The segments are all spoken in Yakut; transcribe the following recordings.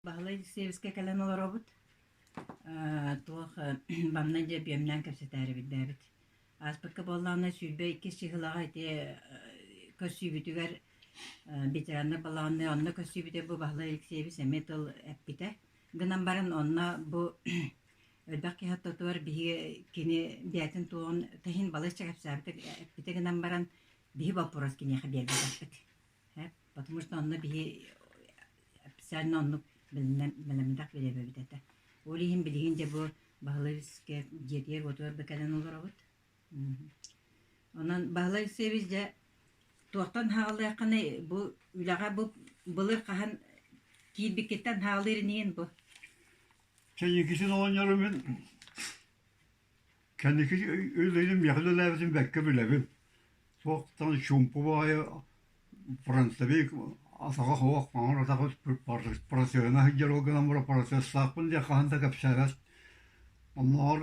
Баһылай Алексеевичка кэлэн олоробут. Туох манна дьэ бүөмнээн кэпсэтээри билбээбит. Ааспыкка буоллаҕына 22 чыһылаҕа ити көрсүүбүтүгэр ветераннар балаҕанныы онно көрсүүбүтэ бу Баһылай Алексеевич эмиэ тыл эппитэ. Гынан баран онно бу элбэх киһи ортотугар биһиги кини бэйэтин туоҕун таһын балачча кэпсээбитэ эппитэ гынан баран биһи боппуруос киниэхэ биэрбэтэхпит. Потому что онно биһи официально оннук бэлэмнээх бириэмэбит этэ. Ол иһин билигин дьэ бу Баһылай Алексеевичка дьиэтигэр-уотугар да кэлэн олоробут. Онон Баһылай Алексеевич дьэ туохтан хаалыаххыный бу үлэҕэ бу былыр хаһан киирбиккиттэн хаалыыр инигин бу? Чэйикисин оҕонньору мин кэнники үлэлиим миэхэ үлэлээбитин бэккэ билэбин. Туохтан чуумпу баҕайы фронтовик атаҕа суох хаҥар атаҕа процеһына сылдьар ол гынан баран процесстаахпын диэн хаһан да кэпсээбэт. Оннооҕор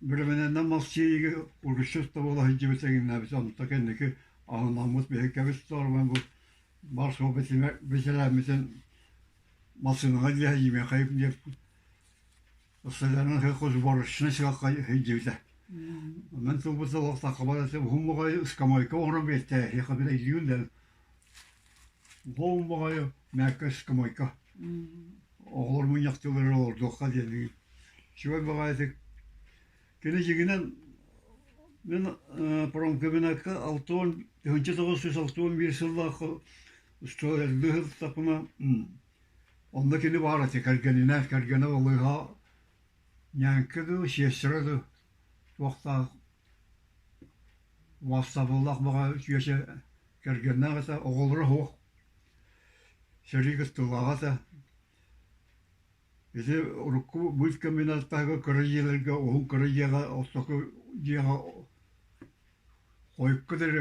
бирэмэнэннэн мас сиэйигэ урусчут да буола сылдьыбыт эҥиннээбит онто кэнники аһынаммыт биһи кэбис тоормон бу бар суол битэлээммитин массыынаҕа диэһэ иимиэхэйим диэн Сылларынан сборочнай сыахха сылдьыбыта. Мен тылбыт олохтооххо уһун баҕайы ыскамыайка оҥорон биэртэ эһиэхэ билэйдиибин да уһун баҕайы мээккэ ыскамыайка оҕолор мунньахтыыллар олордуохха диэн үчүгэй баҕайытык кини дьиҥинэн мин промкабинекка 1961 сыллаахха устуоруйалыы сырыттахпына Онно кини баар этэ, кэргэнинээн, кэргэнэ балыыһа ньээҥкэ дуу, сиэстэрэ дуу туохтаах убаастабыллаах баҕа үтүөтэ кэргэннээх этэ, оҕолоро суох, сэрии кыттыылааҕа этэ. Ити урукку быыс комбинаттааҕы кыра дьиэлэргэ, уһун кыра дьиэҕэ, ортоку дьиэҕэ хойукка диэри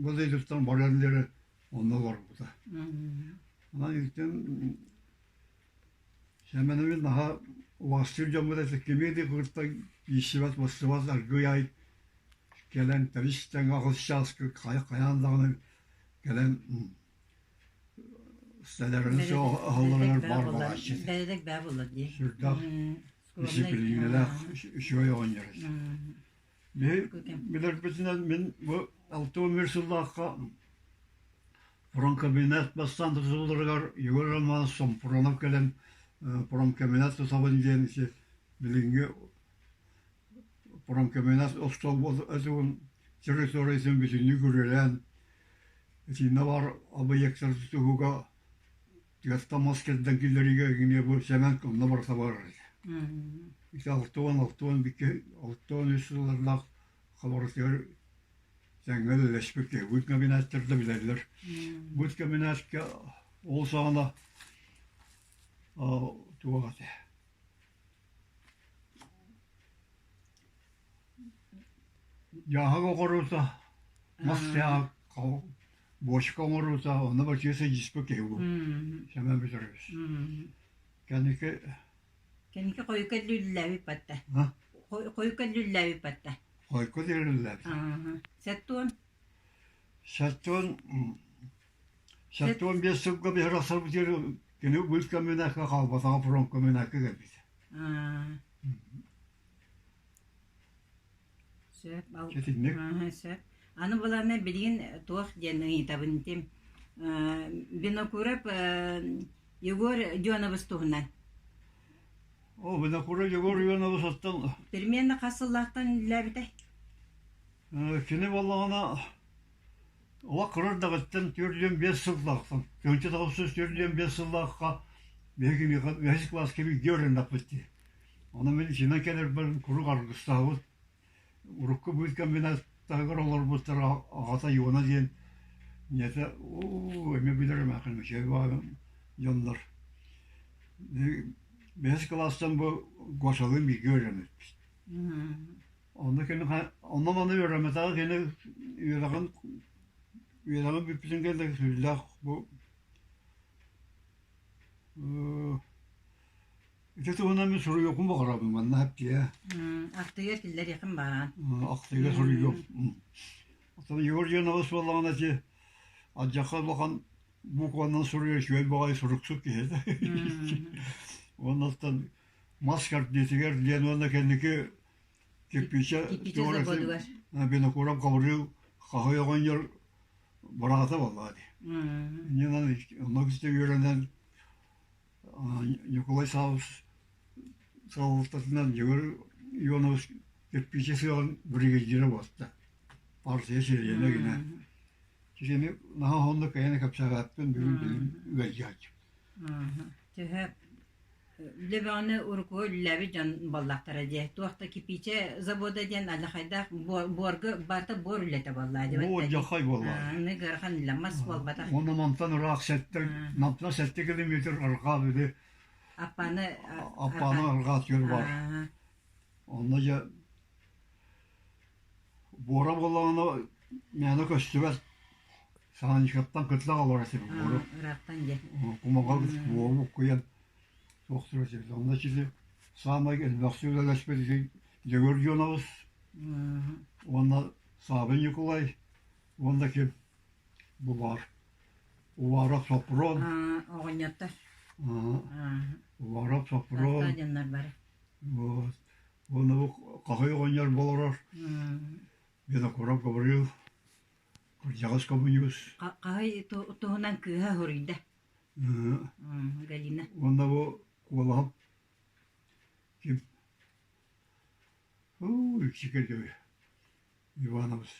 бу дойдуттан баран диэри онно олорбута. Онон итин Сэмэнэбин наһаа убаастыыр дьоммут этэ кими да кытта ииссибэт, быстыбат аргыый аай кэлэн тэбис-тэҥ аҕыс чааска хайаан даҕаны кэлэн сэлэрин аһылларыгар баар буолааччы. Бэрэдэк баа буолар дии. Сүрдээх дисциплинэлээх үчүгэй оҕонньор этэ. Билэрбитинэн мин бу 61 сыллаахха промкабинет бастаан тутулларыгар Егор Романович Сомпуронов кэлэн промкабинет тутабын диэн ити билиҥҥи промкабинет остуолбутун территориятын бүтүннүү күрүөлээн итиннэ баар объектары тутуһууга тыаттан мас кэрдэн киллэриигэ эмиэ бу Сэмэн онно барыта барар этэ. Ити 60 62 63 сыллардаах хабарытыгар тэҥҥэ үлэлэспит киһи. Быт комбинаттар да билэллэр. Быт комбинатка ол саҕана туох этэ Дьааһык оҕорута, мас дьааһык буочука оҥоруута онно бачыа садьыспыт киһи бу Сэмэн Петрович. Кэнники Кэнники хойукка үллээбит батта. Хойукка үллээбит батта. Хойукка үллээбит. Сеттуон? Сеттуон Сеттуон биэс сылга биһир ахсарбытыгар кини быыс комбинатка хаалбатаҕа промкомбинатка кэлбитэ. Сөп, Итинник. сөп. Аны былаана билигин туох диэн ыйытабын ити Винокуров Егор Дионович туһунан. О, Винокуров Егор Ионович оттон Примерно хас сыллаахтан үлэлээбитэй? Кини буоллаҕына олох кыра эрдэҕиттэн 45 сыллаахтан, 1945 сыллаахха биһиги бэһис кылааска бииргэ үөрэннэхпит дии. Ону мин итинэн кэлэрбэр куруук аргыстаабыт. Урукку быыс комбинаттарыгар олорбуттар аҕата Иона диэн ийэтэ уу эмиэ билэр эмээххин үчүгэй баҕайы дьоннор. Бэһис кылаастан бу Гошалыын бииргэ үөрэммиппит. Онно кини онно маны үөрэммэтэҕэ кини үөрэҕин үөрэҕин бүппүтүн кэннэ сүрдээх бу Ити туһунан мин суруйуохпун баҕарабын манна эптиэ. Ахтыыга киллэриэххин баҕараҕын. Букванан суруйар үчүгэй баҕайы суруксут киһи этэ. Уонна мас кэрдиитигэр диэн уонна кэнники кирпиичэ Кирпиичэ заводугар. Винокуров Гаврил хаһый оҕонньор быраата буоллаҕа дии. Иннинэн онно кытта үөрэнэн Ньукулай Саввич салалтатынан Егор Ионович кирпиичэ сыаҕын бригадира буолта. Партия чилиэнэ гинэ. Кини наһаа уһуннук кэйэн кэпсээбэппин бүгүн билин ыалдьааччы. Төһө үлэ бөҕөнү урукку үлэлээбит дьон буоллахтара дии. Туох да кирпиичэ завода диэн алдьархайдаах буорга барыта буор үлэтэ буоллаа дии. Буор дьахай буоллаа. Аны ыарахан үлэ мас буолбатах. Уонна мантан ыраах сэттэ намтан 7 километр арҕаа били Аппаны Аппаны арҕаа түөр бар. Онно дьэ Буора буоллаҕына мээнэ көстүбэт, Саанчикаттан кытта олорор этим буору. Ыраахтан дьэ. Кумаҕа буору буккуйан туох турар этибит. Онно чили саамай элбэхси үлэлэспит ити Дьөгүөр Дьуонабыс уонна Саабын Ньукулай уонна ким бу баар Уваров Сопрун. Оҕонньоттор. Уваров Сопрун. Дьоннор бары. Вот. Уонна бу хаһый оҕонньор олорор Винокуров Гаврил, кырдьаҕас коммунист. Хаһый туһунан кыыһа суруйда. Галина. Уонна бу Куолаһап ким? Үксүкэ Иванович.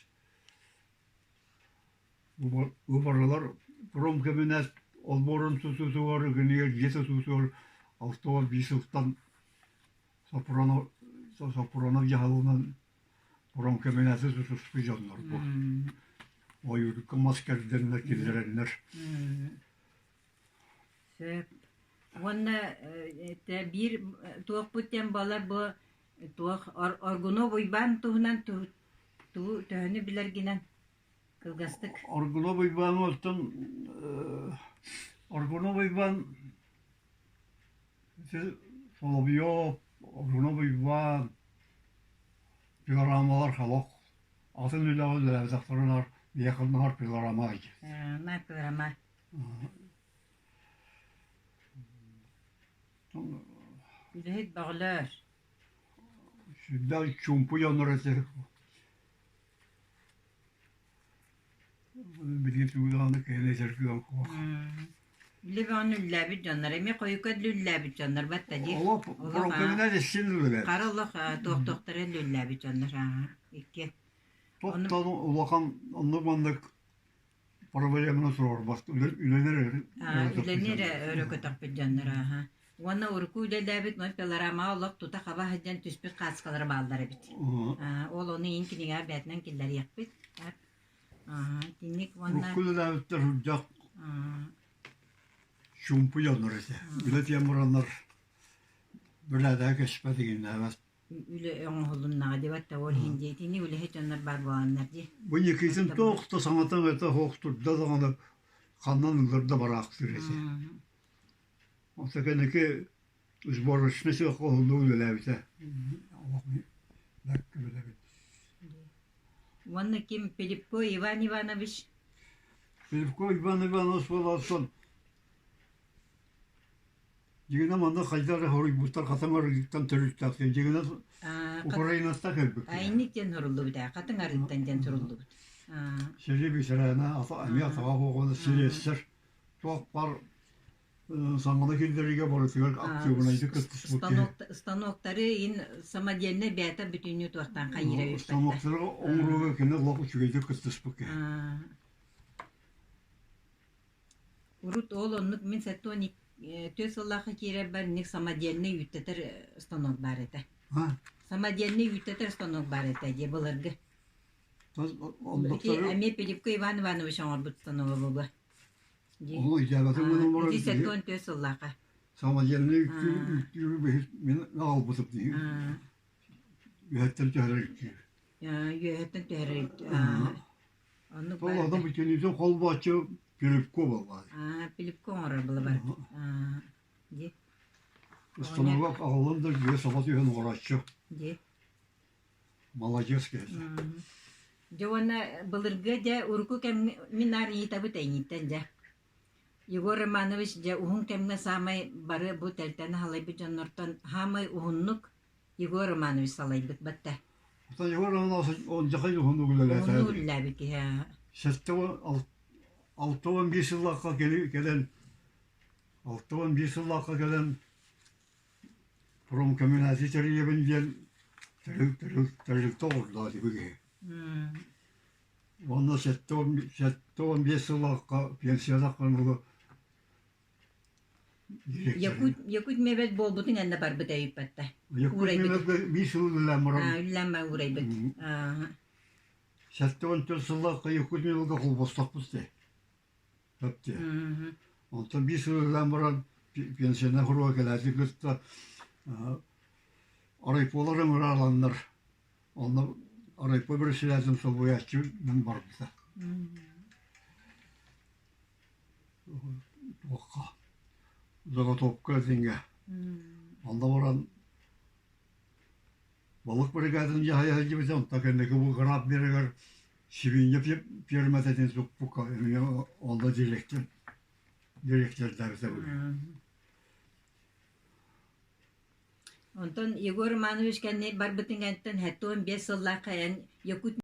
Убаралар промкабинет олбуорун тутуутугар, кинигэ дьиэ тутуутугар 61 сылтан Сопронов, Сопронов дьаһалынан промкабинеты тутуспут дьоннор бу. Ойуурга мас кэрдэннэр, киллэрэннэр. Сөп. Уонна биир туохпут диэн буолар бу туох Оргунов Уйбаан туһунан тугу төһөнү билэргинэн кылгастык. Оргунов Уйбаан оттон Оргунов Уйбаан Соловьев, Оргунов Уйбаан пилорамалар халох атын үлэҕэ үлэлээбэтэхтэринэр миэхэ пилорама Пилорама. Үлэһит бөҕөлөр. Сүрдээх чуумпу дьоннор этэ. Билигин тугу даҕаны киһини этэргиэн суох. Үлэ бөҕөнү үллээбит дьоннор, эмиэ хойукка үллээбит дьоннор батта дии. Олох прокоммунал иссин үлэлээбит. Хара олох туох-туохтара үллээбит дьоннор икки. Топтон улахан оннук-маннык Проблеманы туруорбат үлэни эрэ Үлэни эрэ өрө көтөхпүт дьоннор аха. Уонна урукку үлэлээбит мой пилорамаҕа олох тута хаба сылдьан түспүт хааскалара бааллар эбит. Ол ону иин кинигэҕэ бээтинэн киллэриэхпит. Итинник уонна Урукку үлэлээбиттэр үрдэх чуумпу дьоннор этэ. Үлэ тиийэн бараннар бирээдэгэ кэспэт игиннээбэт. Үлэ оҥоһулуннаҕа диэбэт да ол иһин дии итини үлэһит дьоннор баар буоланнар дии. Бу Никитин туох да саҥата этэ суох турда даҕаны ханнан ыллар да бараахтыыр этэ. Онто кэнники сборочный сыахха уһуннук үлэлээбитэ. Бэркэ билэбин. Уонна ким Пилипко Иван Иванович? Пилипко Иван Иванович буолаатан Дьиҥинэ манна хайдах эрэ хоруйбуттар хатыҥ арыытыттан төрүттээх диэн дьиҥинэ Украинаттан кэлбит. Айнник диэн суруллубут ээ, хатыҥ арыыттан диэн суруллубут. Сири бисэрээнэ эмиэ атаҕа буолҕана сириэссэр туох баар саҥаны киллэриигэ барытыгар актыыбынайдык кыттыспыт киһи. Станоктары ин самодельнай бэйэтэ бүтүннүү туохтан хайыыра Станоктары оҥорууга кини олох үчүгэйдик кыттыспыт киһи. Урут ол оннук мин 74 сыллаахха киирэрбэр инник самодельнай үүттэтэр станок баар этэ. Самодельнай үүттэтэр станок баар этэ дии былыргы. Ити эмиэ Пилипко Иван Иванович оҥорбут станога буолуо. Ону өйдөөбөтүм гынан баран Ити 74 сыллаахха. Самодельнай үүттүүрү мин аҕалбытым дии. Үөһэттэн түһэрэр үүттүүр. Үөһэттэн түһэрэр үүттүүр. Оннук Ол адам бүтүннүүтүн холбооччу Пилипко буолла. Аа, Пилипко оҥорор была Аа, дии. Установка аҕалан да дьиэ саба түһэн оҥорооччу. Дии. Маладьыас киһи. Дьэ уонна былыргы дьэ урукку кэмҥэ мин наар ыйытабыт эйииттэн дьэ. Егор Романович дьэ уһун кэмҥэ саамай бары бу тэлтэни салайбыт дьоннортон саамай уһуннук Егор Романович салайбыт батта. Оттон Егор Романович он дьахай уһуннук үлэлээтэ. Уһуннук үлэлээбит киһи. 61 сыллаахха кэлэн 61 сыллаахха кэлэн промкомбинация тэрийэбин диэн тэрилтэ оҥордо ити киһи. Уонна 75 сыллаахха пенсиялаахха буолу Якут Якут мебель буолбутун эннэ барбыт эйиппэтте. Якут мебель биир сыл үлэлээн баран үлэлээн уурайбыт. 74 сыллаахха Якут мебельга холбостохпут дии. Сөп Онтон биир сыл үлэлээн баран пенсионер хоруга кэлээти кытта райполар ыҥыраланнар онно райпо председателин солбуйааччынан барбыта. Туохха заготовка этиҥҥэ. Онно баран балык бригадатын дьаһайа сылдьыбыта, онтон кэнники бу граф биэрэгэр сибиинньэ пиэрмэтэ этин сукпукка эмиэ онно директор директордаабыта Онтон Егор Романович кэнни барбытын кэнниттэн 75 сыллаахха эн Якут.